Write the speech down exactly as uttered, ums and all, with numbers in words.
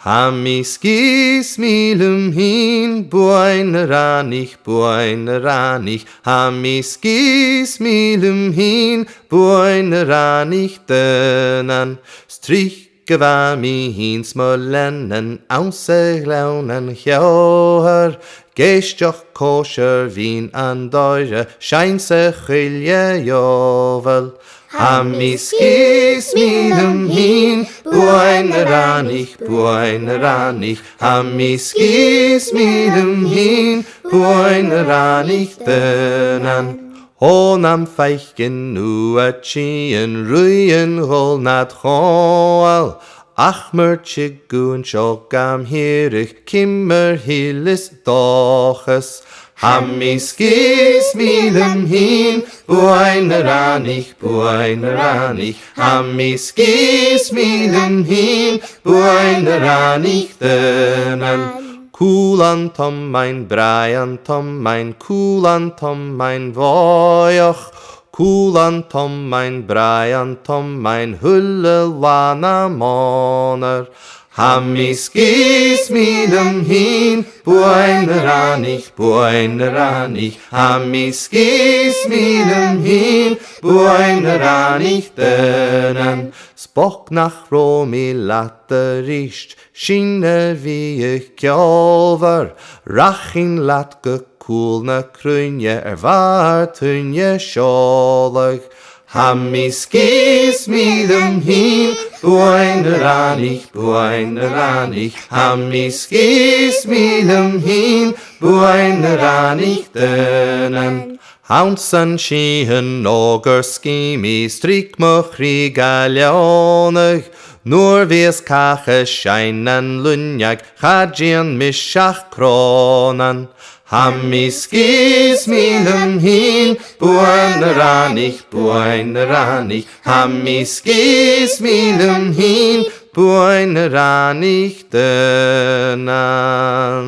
Tha mi sgìth 's mi leam fhìn, buaidh na rànaich, buaidh na rànaich. Tha mi sgìth 's mi leam fhìn, buaidh na rànaich daonnan. 'S tric a bha mi fhìn 's mo leannan anns a' ghleann an ceòthar, ag èisteachd còisir Bhinn an Doire, seinn 's a' choille yodhal. Tha mi sgìth 's mi leam fhìn, buaidh na rànaich, buaidh na rànaich. Tha mi sgìth 's mi leam fhìn, buaidh na rànaich daonnan. Thòisich mi a' faicinn nuair a thig an rùn a' dol nad chomhair, ach mur tig thu an seo gam shìreadh, ciamar a thilleas dòchas? Tha mi sgìth 's mi leam fhìn, buaidh na rànaich, buaidh na rànaich. Tha mi sgìth 's mi leam fhìn, buaidh na rànaich daonnan. Cùl an tomain, bràigh an tomain, cùl an tomain bhòidheach. Cùl an tomain, bràigh an tomain, a h-uile là nam ònar. Tha mi sgìth 's mi leam fhìn, buaidh na rànaich, buaidh na rànaich. Tha mi sgìth 's mi leam fhìn, buaidh na rànaich daonnan. 'S bochd nach robh mi leat a-rithist, sin a bhiodh ceòlmhor, rachainn leat gu cùl na cruinne air bhàrr tuinne seòladh. Tha mi sgìth 's mi leam fhìn, buaidh na rànaich, buaidh na rànaich. Tha mi sgìth 's mi leam fhìn, buaidh na rànaich daonnan. Anns an t-sìthean òg air sgìth mi, 's tric mo chridhe ga leònadh, nuair a bhios càch a' seinn nan luinneag, cha dèan mise ach crònan. Tha mi sgìth 's mi leam fhìn, buaidh na rànaich, buaidh na rànaich. Tha mi sgìth 's mi leam fhìn, buaidh na rànaich daonnan.